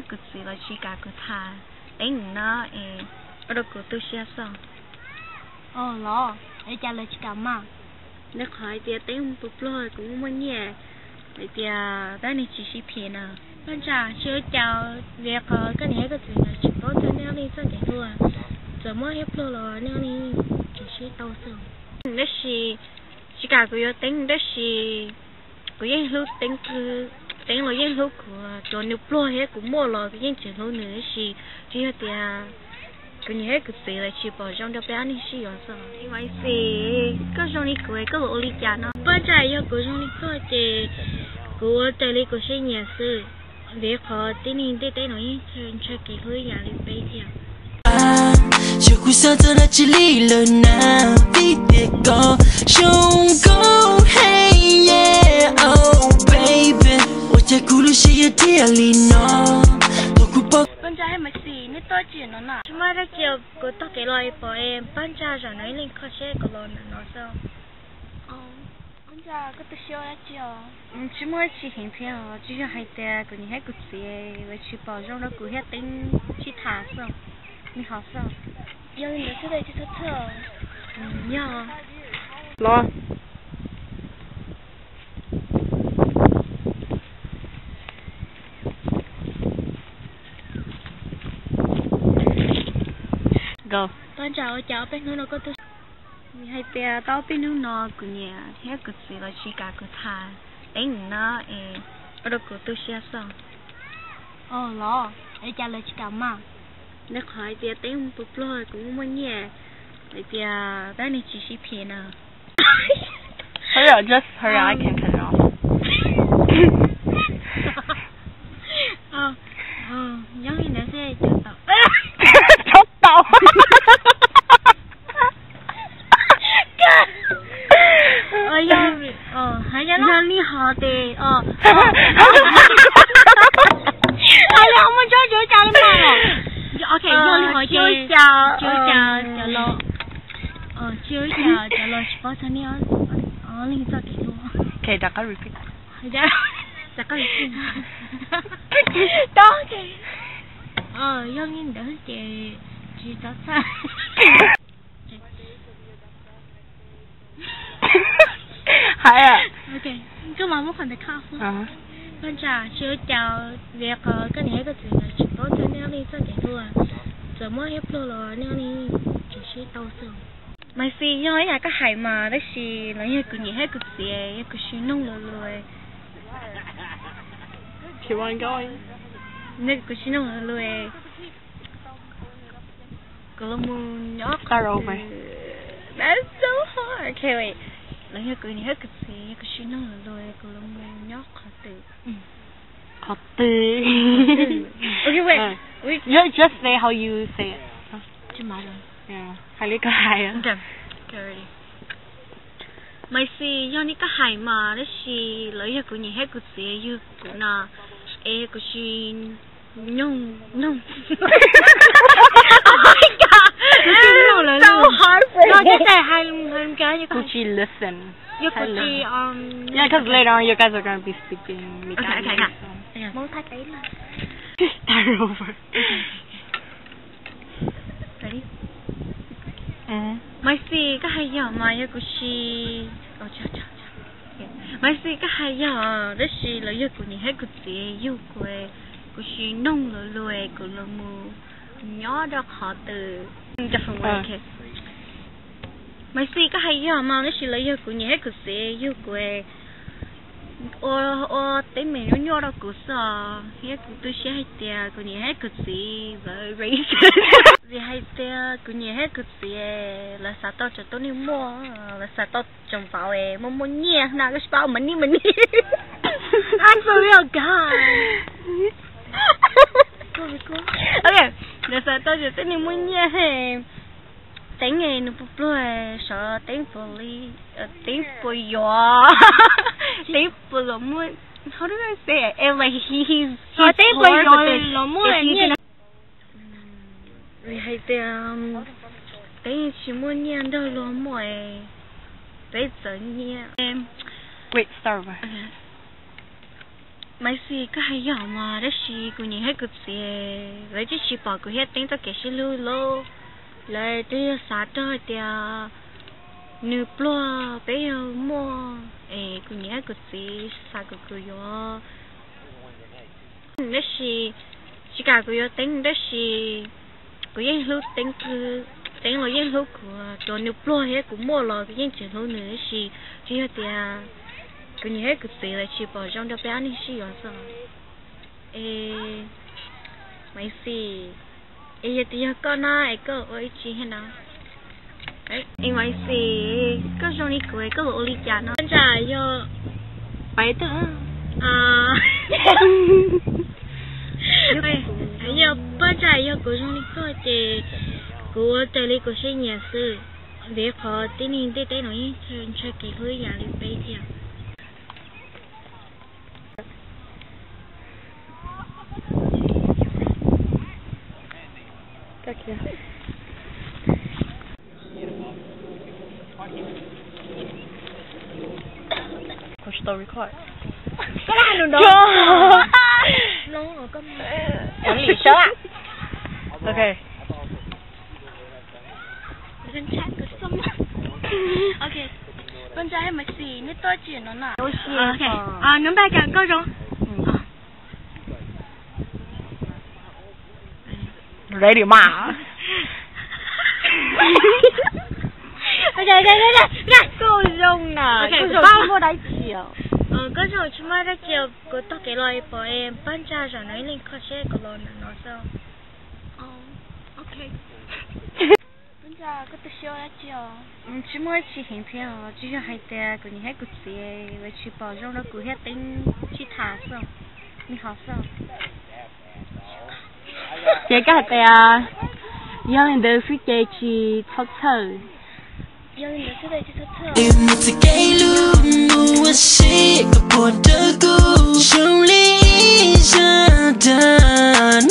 Kuv txiv los tsis kam kuv tham Teeb no es ua rau kuv tu siab xwb. Los, es cas lawv tsis kam mas? Rau qhov hais tias Teeb pluag pluag kuv muaj muaj nyiaj, hais tias tab neeg tsis sib phem na. Paj Ntsaj, tsis ua cas, vim qhov koj niam thiab koj txiv nkawd tsis paub txog nej ob leeg txoj kev hlub. Txawm muaj thiab pluag los nej ob leeg tsis sib tau xwb. Tab sis tsis kam kuv yuav Teeb tab sis kuv yeej hlub Teeb, Teeb los yeej hlub kuv, tsuas nws pluag thiab kuv muaj los kuv yeej tseem hlub nws tab sis tsis yog tias kuv niam thiab kuv txiv lawv tsis pom zoo rau peb ob leeg sib yuav xwb. Maiv Xis, koj zoo li kuv koj yuav ua li cas no? Paj Ntsaj, yog kuv zoo li koj ces kuv ua raws li kuv siab nyiam xwb, vim qhov tib neeg ntiaj teb no yeej ntshaw kev hlub ib yam li peb thiab. Xyov kuv xav txog dab tsi li lawm na, vim tias koj zoo nkauj heev yeah, oh baby, ua cas kuv lub siab yuav tiag li no, thaum kuv paub. Paj Ntsaj, Maiv Xis, nej tuaj tsim no na? Tsis muaj dab tsi, kuv taug kev los pom Paj Ntsaj zaum no ib leeg kho siab kuv los ntawm no xwb. Tsis muaj dab tsi heev thiab, tsis yog hais tias kuv niam thiab kuv txiv lawv tsis pom zoo rau kuv thiab Teeb sib tham xwb, me hov xwb. Yog li ntawd xwb tsis txhob txhawj. Yog los. Paj Ntsaj, ua cas ob peb hnub no koj tu, hais tias tau ob peb hnub no kuv niam thiab kuv txiv los tsis kam kuv tham Teeb no es ua rau kuv tu siab xwb. Los, es cas lawv tsis kam mas? Rau qhov hais tias Teeb pluag pluag kuv muaj muaj nyiaj, hais tias tab neeg tsis sib phem na. Hurry up, just hurry up, I can turn it off. Yog li ntawd xwb, tau tau. Yog li hov ces, yog li hov ces, ok, yog li hov ces, tsis ua cas, tsis ua cas, cov los, tsis ua cas, cov los tsis paub txog nej ob leeg txoj kev hlub. Ok, rov qab repeat. Rov qab repeat. Yog li ntawd ces tsis txhob txhawj. Hais, koj mas muab qhov ntawd khaj. Paj Ntsaj, tsis ua cas, vim qhov koj niam thiab koj txiv nkawd tsis paub txog nej ob leeg txoj kev hlub. Txawm muaj thiab pluag los nej ob leeg tsis sib tau xwb. Maiv Xis, yog ib yam koj hais mas tab sis lawv yog kuv niam thiab kuv txiv, yog kuv tsis noog lawv lus, kuv tsis noog lawv lus, kuv los mus nyob qhov twg? That's so hard. Ok, wait. Lawv yog kuv niam thiab kuv txiv, yog kuv tsis noog lawv lus, kuv los mus nyob qhov twg? Qhov twg? Ok, wait. You just say how you say it. Hais li koj hais. Maiv Xis, yog li koj hais mas tab sis lawv yog kuv niam thiab kuv txiv, yug kuv no es kuv tsis noog, noog. Kuv tsis noog lawv lus. Kuv tsis listen. Yog kuv tsis, yeah, 'cause later on you guys are gonna be speaking Maiv Xis, koj hais yog mas tab sis lawv yog kuv niam thiab kuv txiv, yug kuv no es kuv tsis noog lawv lus, kuv los mus nyob qhov twg? Ok, wait. Maiv Xis, koj hais yog mas tab sis lawv yog kuv niam thiab kuv txiv, yug kuv es kuv tsis noog lawv lus, kuv los mus nyob qhov twg? Ready? Maiv Xis, koj hais yog mas yog kuv tsis, Maiv Xis, koj hais yog tab sis lawv yog kuv niam thiab kuv txiv, yug kuv es kuv tsis noog lawv lus, kuv los mus nyob rau qhov twg? Maiv Xis, koj hais yog mas tab sis lawv yog kuv niam thiab kuv txiv, yug kuv es ua, ua teeb meem nyuaj nyuaj rau kuv xwb os, thiab kuv tu siab hais tias kuv niam thiab kuv txiv lawv racist, vim hais tias kuv niam thiab kuv txiv lawv xav tau tsoom tub neeg muaj, lawv xav tau tsoom vauv es muaj muaj nyiaj na, koj tsis paub mas ni mas ni. Ok, lawv xav tau tsoom tub neeg muaj nyiaj he. Teeb es nws pluag pluag, xyov Teeb puas li, Teeb puas yuav, Teeb puas los muaj, how do I say it? If, like, he, he's, he's Teeb puas yuav los muaj nyiaj. Vim hais tias Teeb tsis muaj nyiaj nrog luag muaj, peb txawv nyiaj. Wait, start over. Maiv Xis, koj hais yog mas, tab sis kuv niam thiab kuv txiv lawv twb tsis pom kuv thiab Teeb txoj kev sib hlub lawm. Lawv twb yog xav rau hais tias nws pluag peb yog muaj, es kuv niam thiab kuv txiv xav kom kuv yuav, tab sis tsis kam kuv yuav Teeb, tab sis kuv yeej hlub Teeb, Teeb los yeej hlub kuv, tsuas nws pluag thiab kuv muaj los kuv yeej tseem hlub nws, tab sis tsis yog tias kuv niam thiab kuv txiv lawv tsis pom zoo rau peb ob leeg sib yuav xwb. Es Maiv Xis, es yog tias yog koj na es koj ua ib tsi thiab na? Es Maiv Xis, koj zoo li kuv es koj ua li cas no? Paj Ntsa yog, pab ntsa, yog kuv zoo li koj ces kuv ua raws li kuv siab nyiam xwb, vim qhov tib neeg ntiaj teb no yeej ntshaw kev hlub ib yam li peb thiab. Paj Ntsa thiab Maiv Xis, nej tuaj tsi no na? Nub npaj cas koj zoo? Ready mas. Koj zoo na, koj zoo tsis muaj dab tsi. Koj zoo tsis muaj dab tsi, kuv taug kev los pom Paj Ntsa zaum no ib leeg kho siab kuv los ntawm no xwb. Paj Ntsa, koj tu siab dab tsi os? Tsis muaj dab tsi heev thiab os, tsuas yog hais tias kuv niam thiab kuv txiv lawv tsis pom zoo rau kuv thiab Teeb sib tham xwb, me hov xwb. Ces koj hais tias yog li ntawd xwb ces tsis txhob txhawj. Mus txoj kev hlub mus ua si kom puag rau kuv zoo li ib zaj dab